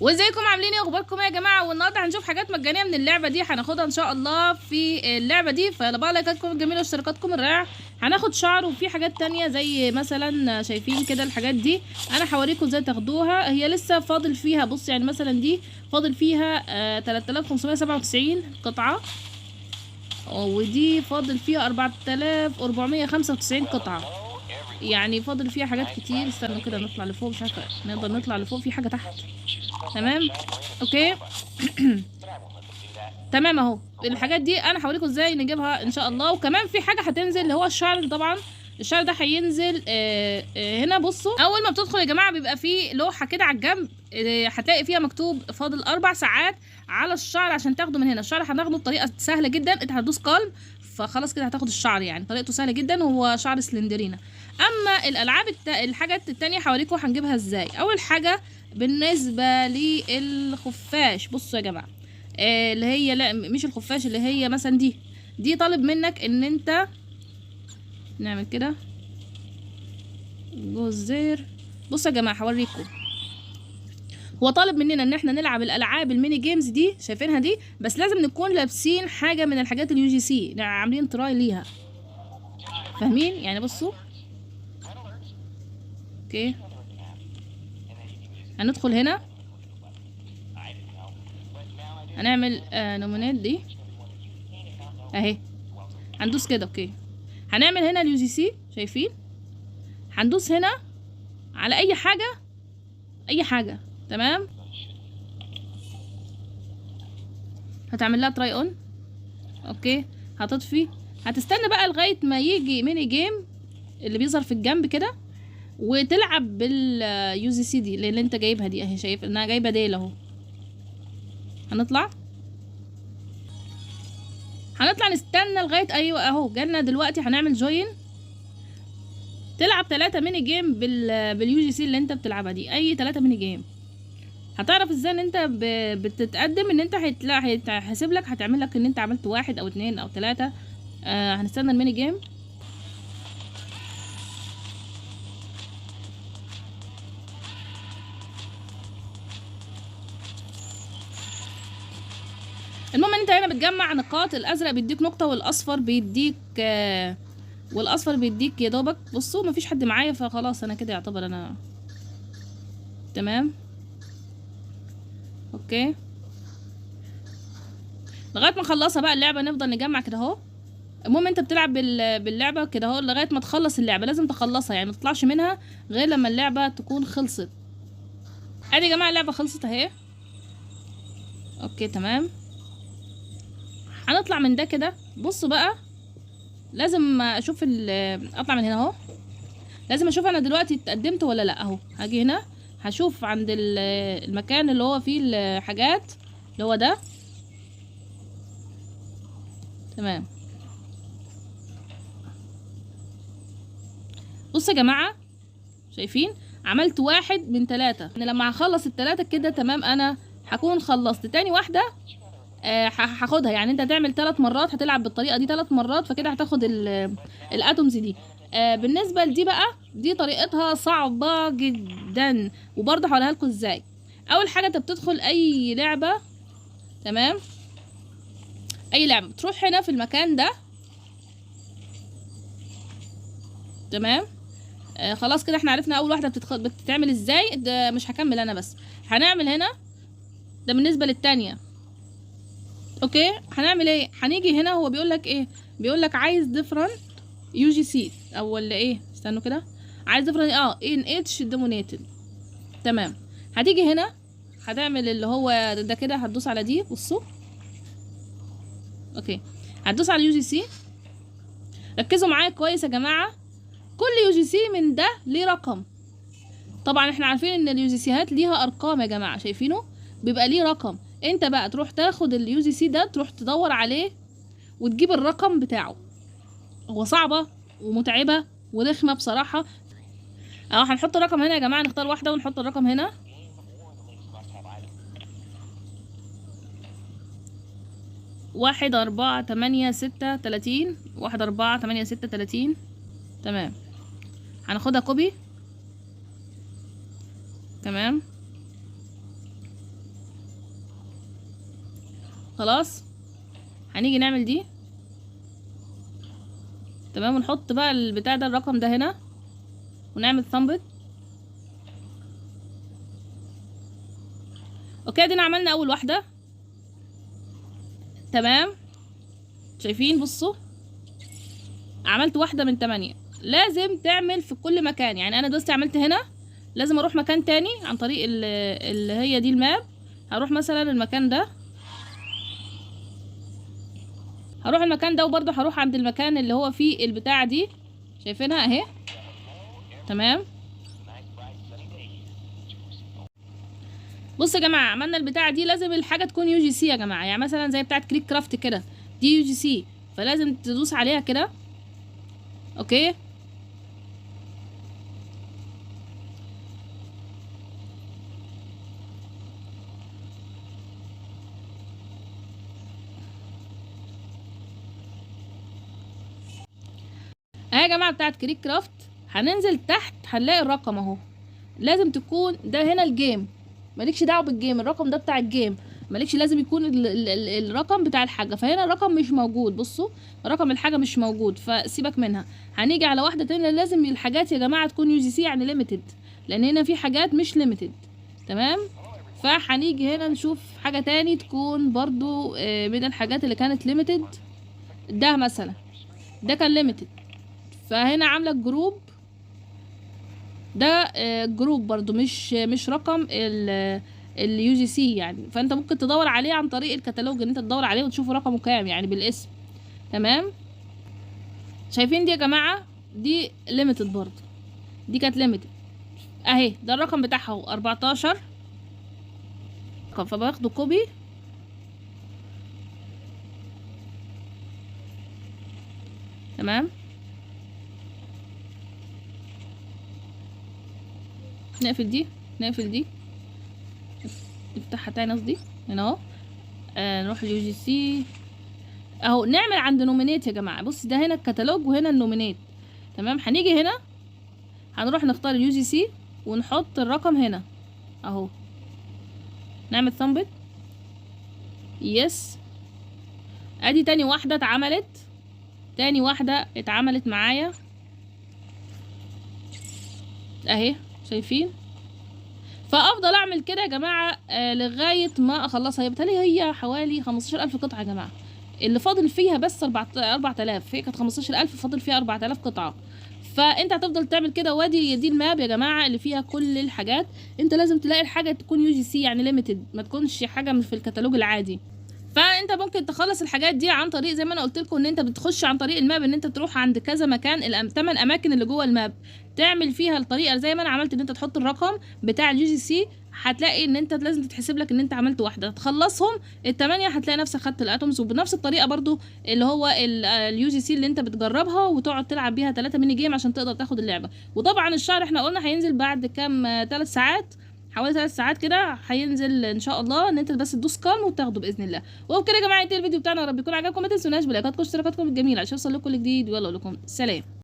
وازيكم عاملين ايه؟ اخباركم ايه يا جماعة؟ والنهارده هنشوف حاجات مجانية من اللعبة دي، هناخدها ان شاء الله في اللعبة دي. فيلا بقى لايكاتكم الجميلة واشتراكاتكم الرائعة. هناخد شعر وفي حاجات تانية زي مثلا شايفين كده الحاجات دي، انا هوريكم ازاي تاخدوها. هي لسه فاضل فيها، بص يعني مثلا دي فاضل فيها 3597 قطعه، ودي فاضل فيها 4495 قطعه، يعني فاضل فيها حاجات كتير. استنوا كده نطلع لفوق، مش عارفه نقدر نطلع لفوق، في حاجة تحت. تمام okay تمام اهو الحاجات دي انا هوريكم ازاي نجيبها ان شاء الله. وكمان في حاجة هتنزل اللي هو الشعر، طبعا الشعر ده هينزل هنا. بصوا اول ما بتدخل يا جماعة بيبقى فيه لوحة كده على الجنب، هتلاقي فيها مكتوب فاضل 4 ساعات على الشعر عشان تاخده من هنا. الشعر هناخده بطريقة سهلة جدا، انت هتدوس claim فخلاص كده هتاخد الشعر، يعني طريقته سهلة جدا، وهو شعر سلندرينا. اما الالعاب الحاجات التانية هوريكم هنجيبها ازاي. اول حاجة بالنسبة للخفاش، بصوا يا جماعة، اللي هي لا مش الخفاش، اللي هي مثلا دي طالب منك ان انت نعمل كده جزير. بصوا يا جماعة هوريكم، هو طالب مننا ان احنا نلعب الالعاب ال mini games دي، شايفينها دي، بس لازم نكون لابسين حاجة من الحاجات ال UGC، عاملين try ليها، فاهمين يعني؟ بصوا okay هندخل هنا هنعمل nominate دي اهي، هندوس كده okay، هنعمل هنا ال UGC، شايفين؟ هندوس هنا على اي حاجة، اي حاجة، تمام. هتعمل لها try on okay، هتطفي، هتستنى بقى لغاية ما يجي mini game اللي بيظهر في الجنب كده، وتلعب بال UGC دي اللي انت جايبها دي اهي، شايف انها جايبه ديل اهو. هنطلع نستنى لغاية ايوه اهو جالنا دلوقتي. هنعمل join، تلعب 3 mini game بال UGC اللي انت بتلعبها دي، اي 3 mini game. هتعرف ازاي ان انت بتتقدم، ان انت هيتحسب لك، هتعمل لك ان انت عملت 1 او 2 او 3. هنستنى ال mini game. المهم ان انت هنا بتجمع نقاط، الازرق بيديك نقطة والاصفر بيديك يا دوبك. بصوا مفيش حد معايا فخلاص انا كده يعتبر انا تمام okay. لغاية ما نخلصها بقى اللعبة نفضل نجمع كده اهو. المهم انت بتلعب باللعبة كده اهو لغاية ما تخلص اللعبة، لازم تخلصها يعني ما تطلعش منها غير لما اللعبة تكون خلصت. ادي يا جماعة اللعبة خلصت اهي okay تمام. هنطلع من ده كده. بصوا بقى لازم اشوف اطلع من هنا اهو، لازم اشوف انا دلوقتي اتقدمت ولا لا. اهو هاجي هنا هشوف عند المكان اللي هو فيه الحاجات اللي هو ده، تمام. بصوا يا جماعة شايفين عملت 1 من 3، انا لما هخلص ال3 كده تمام انا هكون خلصت. تاني واحدة هاخدها، يعني انت هتعمل 3 مرات، هتلعب بالطريقة دي 3 مرات، فكده هتاخد ال atoms دي. بالنسبة لدي بقى، دي طريقتها صعبة جدا وبرضه هقولها لكم ازاي. اول حاجة انت بتدخل اي لعبه، تمام، اي لعبه بتروح هنا في المكان ده، تمام. خلاص كده احنا عرفنا اول واحدة بتتعمل ازاي، ده مش هكمل انا، بس هنعمل هنا ده بالنسبة للتانية okay. هنعمل ايه؟ هنيجي هنا، هو بيقول لك ايه؟ بيقول لك عايز different UGC او ولا ايه؟ استنوا كده، عايز different in each dominated، تمام. هتيجي هنا هتعمل اللي هو ده كده، هتدوس على دي، بصوا okay، هتدوس على ال UGC. ركزوا معايا كويس يا جماعة، كل UGC من ده ليه رقم. طبعا احنا عارفين ان ال UGC هات ليها ارقام يا جماعة، شايفينه بيبقى ليه رقم. انت بقى تروح تاخد ال UGC ده، تروح تدور عليه وتجيب الرقم بتاعه. هو صعبة ومتعبة ورخمة بصراحة. اهو هنحط الرقم هنا يا جماعة، نختار واحدة ونحط الرقم هنا. 1 4 8 6 30، 1 4 8 6 30، تمام. هناخدها copy، تمام. خلاص هنيجي نعمل دي. تمام، ونحط بقى البتاع ده الرقم ده هنا ونعمل submit. okay، ادينا عملنا اول واحدة. تمام، شايفين؟ بصوا عملت واحدة من 8. لازم تعمل في كل مكان، يعني انا دوست عملت هنا، لازم اروح مكان تاني عن طريق اللي هي دي ال map. هروح مثلا المكان ده، هروح المكان ده، وبرضه هروح عند المكان اللي هو فيه البتاعة دي، شايفينها اهي. تمام، بصوا يا جماعة عملنا البتاعة دي، لازم الحاجة تكون UGC يا جماعة، يعني مثلا زي بتاعة كريك كرافت كده، دي UGC، فلازم تدوس عليها كده. okay، اهي يا جماعة بتاعت كريك كرافت. هننزل تحت هنلاقي الرقم اهو، لازم تكون ده هنا ال game، مالكش دعوه بال game، الرقم ده بتاع ال game، مالكش، لازم يكون الرقم بتاع الحاجة. فهنا الرقم مش موجود، بصوا رقم الحاجة مش موجود، فسيبك منها. هنيجي على واحدة تانية، لازم الحاجات يا جماعة تكون UGC يعني limited، لان هنا في حاجات مش limited. تمام، فهنيجي هنا نشوف حاجة تاني تكون برضو من الحاجات اللي كانت limited. ده مثلا ده كان limited، فهنا عامله group، ده group برضو مش رقم ال UGC يعني، فانت ممكن تدور عليه عن طريق الكتالوج، ان انت تدور عليه وتشوف رقمه كام يعني بالاسم. تمام، شايفين دي يا جماعة؟ دي limited برضو، دي كانت limited اهي، ده الرقم بتاعها اهو 14، فباخده copy. تمام، نقفل دي، نقفل دي، نفتحها تاني قصدي هنا اهو. نروح ال UGC اهو، نعمل عند nominate يا جماعة. بص ده هنا الكتالوج وهنا ال nominate. تمام، هنيجي هنا هنروح نختار ال UGC ونحط الرقم هنا اهو، نعمل submit yes. ادي تاني واحدة اتعملت، تاني واحدة اتعملت معايا اهي، شايفين؟ فافضل اعمل كده يا جماعة لغاية ما اخلصها. هي بالتالي هي حوالي 15000 قطعه يا جماعة، اللي فاضل فيها بس 4000، هي كانت 15000 فاضل فيها 4000 قطعه. فانت هتفضل تعمل كده. وادي دي ال map يا جماعة اللي فيها كل الحاجات. انت لازم تلاقي الحاجة تكون UGC يعني limited، ما تكونش حاجة من في الكتالوج العادي. فانت ممكن تخلص الحاجات دي عن طريق زي ما انا قلت لكم ان انت بتخش عن طريق ال map، ان انت تروح عند كذا مكان، 8 اماكن اللي جوه ال map، تعمل فيها الطريقة زي ما انا عملت، ان انت تحط الرقم بتاع ال UGC. هتلاقي ان انت لازم تتحسب لك ان انت عملت واحدة، تخلصهم ال8 هتلاقي نفسك خدت ال atoms. وبنفس الطريقة برضو اللي هو ال UGC اللي انت بتجربها وتقعد تلعب بيها 3 mini game عشان تقدر تاخد اللعبة. وطبعا الشهر احنا قلنا هينزل بعد كام، 3 ساعات، حوالي 3 ساعات كده هينزل ان شاء الله، ان انت بس تدوس claim وتاخده باذن الله. وبكده يا جماعة ينتهي الفيديو بتاعنا، يا رب يكون عجبكم. ما تنسوناش بلايكاتكم واشتراكاتكم الجميلة عشان يوصل لكم كل جديد. ويلا اقول لكم سلام.